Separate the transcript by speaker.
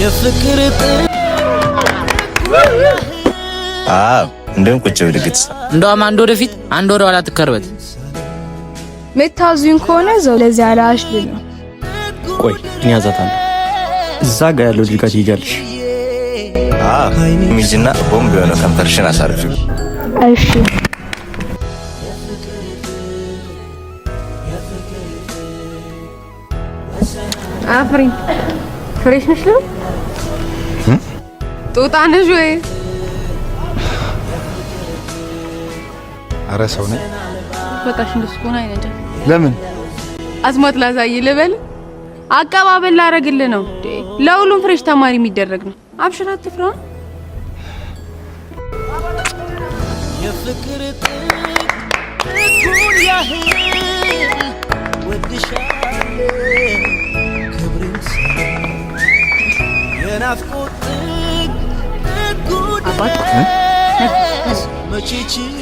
Speaker 1: የፍቅር
Speaker 2: አዎ፣ እንደውም ቁጭ ብድግት።
Speaker 3: እንደውም አንድ ወደፊት አንድ ወደ ኋላ ትከርበት።
Speaker 4: ምታዙኝ ከሆነ እዛው ለዚህ አላሽ ልል ነው።
Speaker 5: ቆይ እኔ አዛታለሁ። እዛ ጋር ያለው ልጅ ጋር ትሄጃለሽ።
Speaker 2: አዎ፣ ሚጅና ቦምብ የሆነ ከንፈርሽን አሳርፊው።
Speaker 4: እሺ።
Speaker 6: አፍሪን fresh ነሽ ነው? ጦጣ ነሽ ወይ?
Speaker 7: አረ ሰው ነኝ።
Speaker 6: በቃሽ፣ እንደሱ ከሆነ አይነጃ።
Speaker 7: ለምን?
Speaker 6: አዝማት ላሳይ ልበል? አቀባበል ላረግልህ ነው። ለሁሉም fresh ተማሪ የሚደረግ ነው። አብሽር፣ አትፍራ።
Speaker 1: የፍቅር ጥጉን ያህል ወድሻለሁ ክብሬን የናፍቆት ጥግ ጥጉ ድረስ መቼ ችዬ።